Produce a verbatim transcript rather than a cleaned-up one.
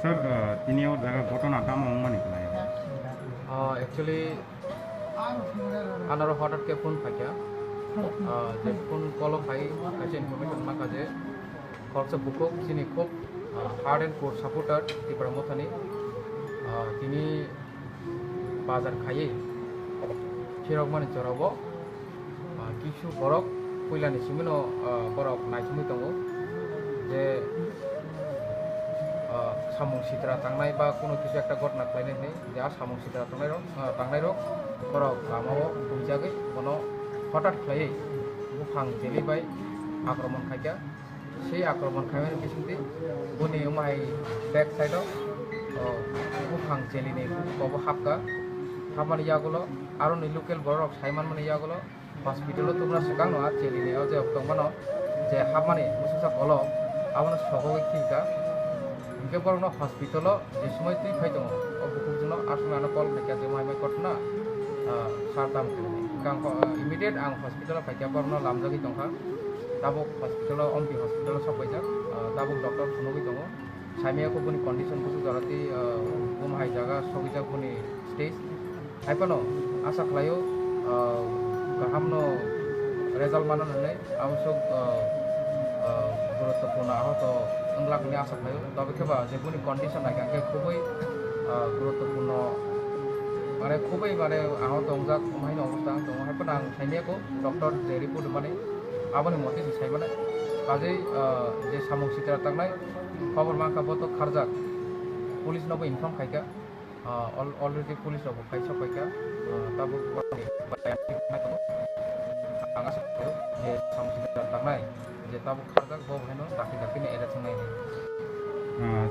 Sir, uh, tini o jaga ghotona tamo wngmani kwlai? Uh, actually, anoro hotat khe phone phaikha. Uh, je phone call o phai kaisa information mankha je khoroksa bukhuk chini khub, uh, hard and core supporter Tipra Mothani. Uh, tini bazar khaiwi phirokmani jorao, ah, kisu borok puilani simino, ah, borok naisingwi tongo je, ah, samung sitra tangnai ba kuno kisu ekta gotna khlainai hinwi je a samung sitra tangnairok, ah, tangnairok borok lamao huijagwi bono hotat khlaiwi buphang jeli bai akromon khaikha. Sei akromon khaimani bisingtwi boni wngmahai back side o, o, buphang chelini kobo hapkha. Hapmani yagulo aroni local bororok saimanmani yagulo hospital o tubuna swkangno a chelini o je tongmano je hapmani bwswksa kolok abono sogogwi khikha. Hinkhe borokno hospital o je somoi twi phai tongo, o bukhukjwkno aswk ano call khaikha je wngmahai mai kothna, ah, sir tamo khe hwnwi. Hinkhe ang, ah, immediate ang hospital o phaikha, borokno lamjagwi tongkha. Tabuk hospital o, Ompi hospital o sok paijak, ah, tabuk doctor phunugwi tongo. Saimaya kho boni condition busu jora tei, ah, bumhai jaga sogwijak boni stage. Haiphano asa khlaio, ah, kahamno result mano hwnwi, aboswk, ah, ah, guruttopurno ahoto wngla hwnwi asa khlaio. Tobe khe ba je boni condition naikha khe khubui, ah, guruttopurno, mane khubui mane ahoto wngjak, omo haino obostha wng tongo. Haiphano ang saimaya kho doctor je report rwmani, aboni mote se saimanai. Kajei, ah, je samung sitra tangnai, khobor mankha bo to kharjak, police nobo inform khaikha. Ah, al-, already police rok bo kaisa paikha, ah, tabuk borokni ang asa khlaio je samung sitra tangnai je tabuk kharjak bo haino dakti dakti ni arrest wngnai hinwi. Ah,